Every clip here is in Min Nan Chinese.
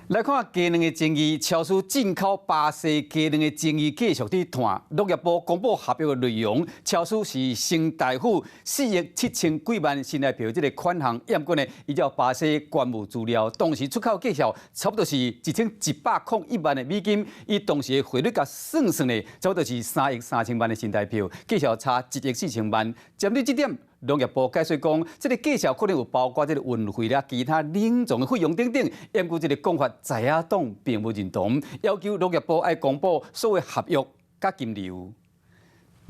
來看雞卵的爭議，超市進口巴西雞卵的爭議繼續佇湠。農業部公布合約的內容，超市是先代付4億7千幾萬新台幣這个款項，毋過呢，依照巴西關務資料，當時出口價數差不多是1101萬的美金，以當時的匯率共算算呢，差不多是3億3千萬的新台幣，價數差1億4千萬。針對這點，農業部解釋講，這个價數可能有包括這个運費啦、其他冷藏的費用等等。毋過這个講法，在野黨並無認同，要求農業部愛公布所有合約佮金流。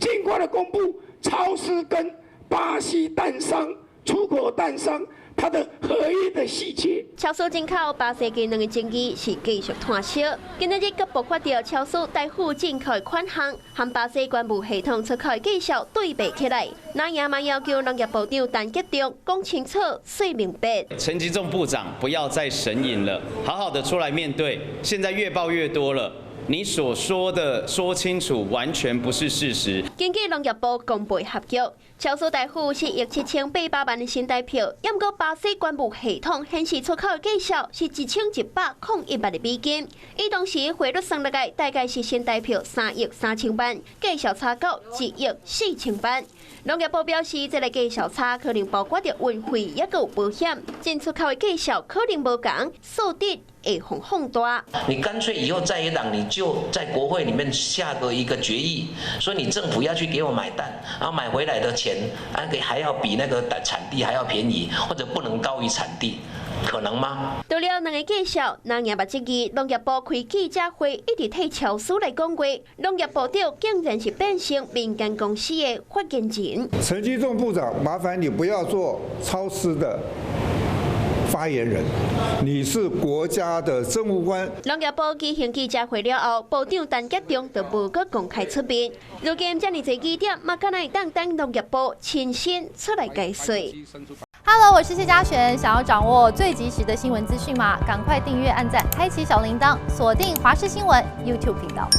盡快的公布超市跟巴西蛋商、出口蛋商它的合約的細節。超市進口巴西雞卵的爭議是繼續湠燒，今仔日閣爆發著超市代付進口的款項，和巴西關務系統出口的價數對袂起來。藍營嘛要求農業部長陳吉仲講清楚、說明白。陳吉仲部長不要再神隱了，好好的出來面對。現在越爆越多了。你所說的說清楚，完全不是事實。根據農業部公布合約，超市代付4億7800萬的新台幣，毋過巴西關務系統顯示出口的價數是1101萬的美金，以當時匯率算落來，大概是新台幣3億3千萬，價數差到1億4千萬。農業部表示，這个價數差可能包括著運費，抑閣有保險，進出口的價數可能無仝，數值會予放大。你乾脆以後在野黨，你就在國會裡面下個一個決議，說你政府要去給我買蛋，然後買回來的錢，啊，給還要比那個產地還要便宜，或者不能高於產地，可能嗎？除了兩个價數，藍營嘛質疑農業部開記者會，一直替超市來講話，農業部長竟然是變成民間公司的發言人。陳吉仲部長，麻煩你不要做超市的發言人，你是國家的政務官。農業部舉行記者會了後，部長陳吉仲就無閣公開出面。如今遮爾濟疑點，嘛敢若會當等農業部親身出來解說。 Hello，我是謝嘉璇。想要掌握最及時的新聞資訊嗎？趕快訂閱、按讚、開啟小鈴鐺，鎖定華視新聞 YouTube 頻道。